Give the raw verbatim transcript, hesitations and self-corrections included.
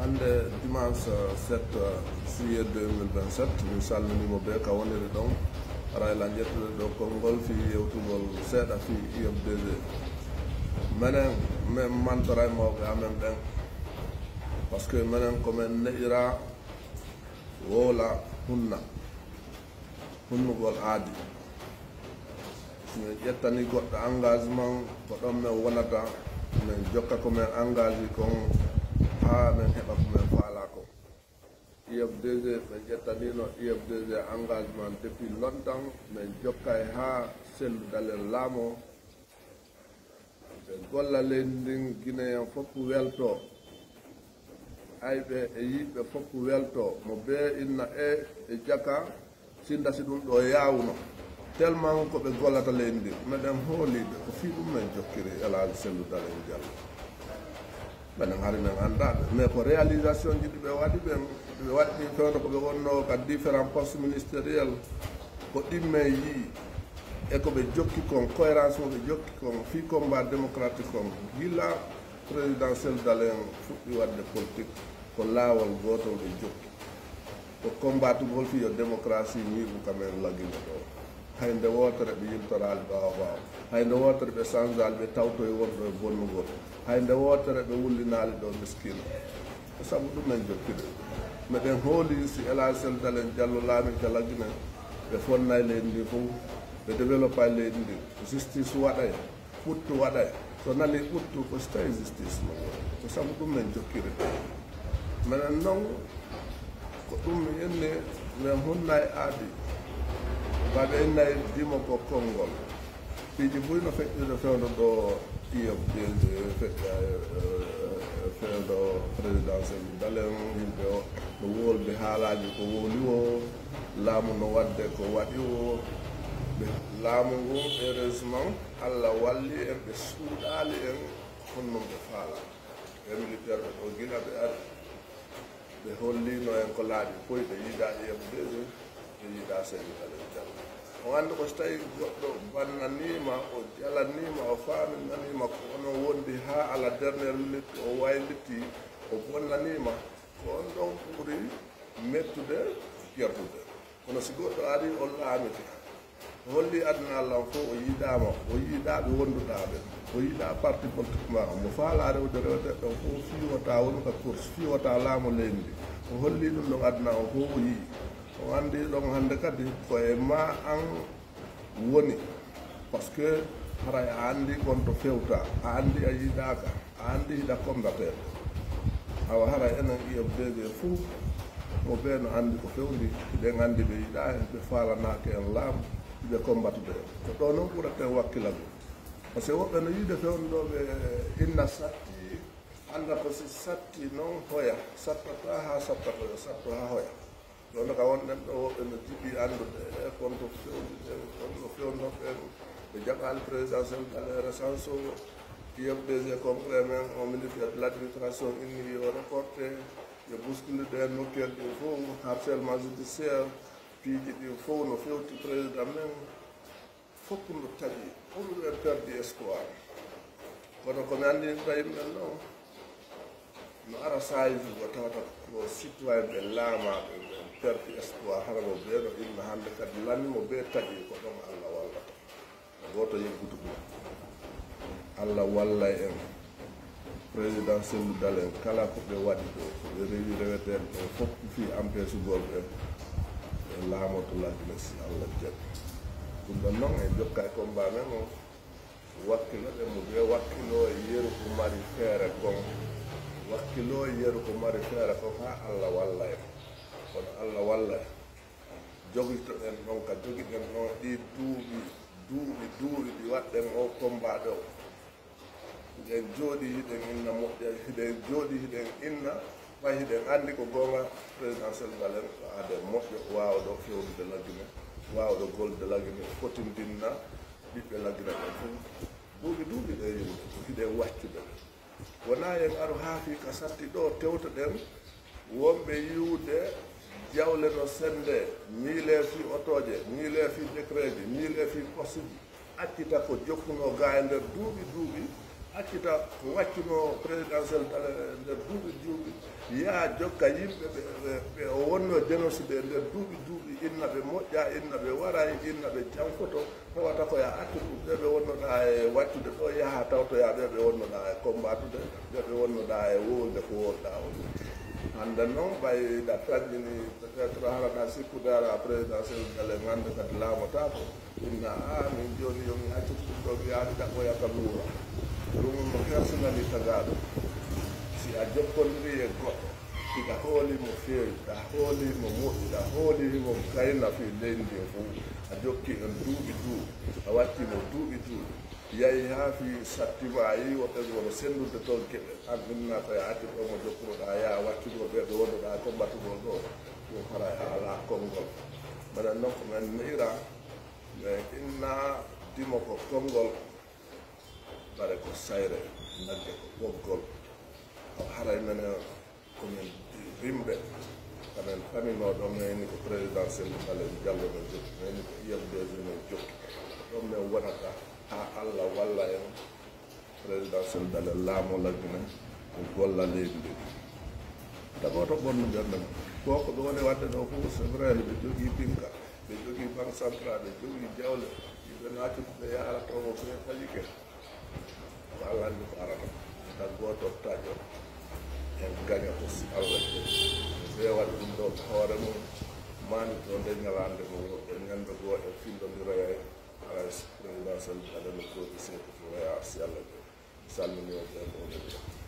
Hannde dimanche sept juillet deux mille vingt-sept, min salminiima bee ka woniri ɗon. Aray la njettude ɗo konngol fii yewtugol seeɗa fii U F D G. Menen, min mantoray mawɓe amen ɓen, parce que menen ko men ne'iraa wowla hunna, hunnugol aadi. Si men ƴettanii goɗɗo engagement, ko ɗon men wonata, men jokka ko men engagé kon haa men heɓa ko men faalaa kon. U F D G, men ƴettaniino U F D G engagement depuis longtemps, men jokkay haa Cellou Dalein laamoo. Ɓe golla leydi ndin, Guinéen fof weltoo. Ayɓe e yiɗɓe fof weltoo. Mo bee inna e, e jaka, sinda si ɗum ɗo yaawuno. Tellement ko ɓe gollata leydi ndin. Meɗen hooliɓe, ko fii ɗum men jokkiri El Hadj Cellou Dalein Diallo. Menen hari men anndaa ɓe. Mais ko réalisation ji ɗi ɓe waɗi ɓen, ɓe waɗi ɗin fewndo ko ɓe wonnoo ka différents postes ministériels. Ko ɗin men yii. E ko ɓe jokki kon, cohérence mo ɓe jokki kon, fii combat démocratique kon. Gila président Cellou Dalein fuɗɗi waɗde politique, ko laawol gootol ɓe jokki. Ko combatugol fii yo démocratie ñiiɓu ka men Lagine ɗo. Hay nde wootere ɓe yiltoraali ɓaawo ɓaawo. Hay nde wootere ɓe sanzaali, ɓe tawtoyi wonɗo e bonnugol. Hay nde wootere ɓe wullinaali ɗo miskiino. Ko sabu ɗum men jokkiri. Meɗen hooli si El Hadj Cellou Dalein Diallo laamii ka Lagine, ɓe fonnay leydi ndi fof, ɓe développay leydi ndi, justice waɗay, ɓuttu waɗay. So nanii ɓuttu, ko si tawi justice no woni. Ko sabu ɗum men jokkiri. Menen non, ko ɗum mi inni, men hunnay aadi. Ba ɓe innay dimo ko konngol. Piiji buy no feƴƴude fewndo ɗo U F D G, feƴƴa, eh, fewndo présidentiel Dalein, yimɓe o no wolde haalaaji ko wowli o, laamu no waɗde ko waɗi o. Ɓe, laamu ngun, heureusement, Allah walli en, ɓe suuɗaali en, honno ɓe faala. E militaire ɓe ɗo gila ɓe ari. Ɓe holliino en ko laaɓi koy, ɓe yiida U F D G, ɓe yiida Cellou Dalein Diallo. On anndi ko so tawi goɗɗo bannaniima, o jalaniima, o faaminaniima ko onon wondi haa à la dernière minute, o waylitii, o bonnaniima, ko on ɗon ɓuri mettude, yardude. Kono si goɗɗo ari, o laamike, o holli aduna Allah on fof, o yiidaama, o yiidaa ɓe wonduɗaa ɓe, o yiidaa parti politique ma on, mo faalaa rewde reweteeɓe ɓen fof, fii wota wonu ka course, fii wota laamo leydi ndi. O holli ɗum ɗon aduna on fof, o yii. O anndi ɗon hannde kadi ko e ma an woni. Par ce que haray a anndi kon to fewta, a anndi a yiidaaka, a anndi hiɗa combattre. Awa haray enen U F D G fof, mo bee no anndi ko fewndi, hiɗen anndi ɓe yiɗaa en, ɓe faalanaaki en laamu, hiɓe combatude en. Ko ɗo non ɓuraten wakkilagol. Par ce que woɓɓe no yiide fewndo ɓe inna satti, annda ko si satti non hoya, sattata haa sattata, satto haa hoya. Ɗo no ka wonɗen ɗo, woɓɓe no jiɗi anndude e kon to fewndi ɗen, kon no fewndo ɓen. Ɓe jaɓaali présidentiel Dalein recense o, U F D G congrès men, o ministère de l'administration inni yo reporté, yo bousculé ɗen nokkeeli ɗin fof, harcèlement judiciaire, piiji ɗin fof no fewti président men. Fof no taƴi, pour ɓe perdi espoir. Kono ko mi anndinta yimɓe non, no ara saayiiji ko tawata ko citoyen ɓe laamaaɓe ɓen perdi espoir, hara mo bee no inna hannde kadi lami mo bee taƴi ko ɗon Allah wallata. Gooto yeggutu ɗum. Allah wallay en. Président Cellou Dalein, kala ko ɓe waɗi ɗo, ko ɓe rewi reweteeɓe ɓen fof fii empêchugol ɓe, ɓe laamoto Lagine si Allah jaɓi. Ɗum ɗon non en jokka e combat men o, wakkilo ɗen mo ɓe wakkilo e yeru ko mari feere kon, wakkilo e yeru ko mari feere kon haa Allah walla en. Kono Allah walla en. Jogitoɗen ɗon ka jogiɗen ɗon ɗi duuɓi, duuɓi, duuɓi ɗi waɗɗen o combat ɗo. Hiɗen jooɗi hiɗen inna moƴƴa, hiɗen jooɗi hiɗen inna, ɓay hiɗen anndi ko goonga présidentiel Dalein ko aade moƴƴo, waawɗo fewnude Lagine, waawɗo gollude Lagine, fotindinna ɓiɓɓe Lagine ɓen fof. Duuɓi, duuɓi ɗe yimɓe, hiɗen waccude ɓe. Wonaa en aru haa fii ka satti ɗo tewtoɗen, wonɓe yiwde jawle no sende, miile fii otooje, miile fii décret ji, miile fii poste ji. Accita ko jokkunoo gaa e nder duuɓi, duuɓi, accita ko waccunoo présidentiel Dalein nder duuɓi, duuɓi, Yaa jokka yimɓe ɓe, ɓe, ɓe o wonno jenoside e nder duuɓi duuɓi, inna ɓe moƴƴa, inna ɓe waray, inna ɓe jankoto, tawata ko ya accu ɗum. Ɓe ɓe wonnoɗaa e waccude ɗo, yaha tawtoya ɓe ɓe wonnoɗaa e combattude, ɓe ɓe wonnoɗaa e wowlde ko wowlɗaa on. Hannde noon, ɓay ɗa taƴƴini, peut-être hara ɗa sikkude hara présidentiel ngale ngannde kadi laamotaako. Inna, a, min jooni yo mi accu ɗum ɗo, mi yaadi ɗaɓɓoya ka luura. Ɗum no hersinani tagaaɗo. Si a jokkondiri e goɗɗo, hiɗa hooli mo feewi, ɗa hooli mo moƴƴi, ɗa hooli mo gayna fii leydi ndin fof, a jokki on duuɓi duuɓi, a watti mo duuɓi duuɓi, yahi haa fii sattima, a yii woɓɓe ɓe wono senndude toon geɗe, an inna ko a accu ɗo mo jokkunoɗaa, yaa wattugol ɓe ɓe wonnoɗaa combattugol ɗo, ɗum haray a alaa konngol. Minen noon ko men miira, men inna dimo ko konngol, bare ko sayre, nagge ko ɓoggol. Awa haray menen ko men rimɓe, ka men paminoo ɗo, men ni ko présidentiel Malem Diallo men jokki, men ni ko I M D G men jokki. Ɗon men wonata haa Alla walla en, présidentiel Dalen laamoo lagginen, en golla leydi ndin. Tagoto ɓonno ɓernde mum. Ko ko ɓe woni waɗde ɗo fof, c'est vrai, hiɓe jogii pinka, ɓe jogii banque centrale, ɓe jogii jawle, yimɓe naati ɓe yaara to mo ɓe fajike. Ko Alla anndi ko arata. Tan gooto taƴo en gaña ko si Alla jaɓi. Ɓe waɗi ɗum ɗo ko hoore mum, maani to nde ñalaande mo wonɓe ñande goo en fillondiroyay, haray présidentiel Dalen no jooɗi seeɗa fof e ar si Alla jaɓi. Mi salmini on ɓe fof.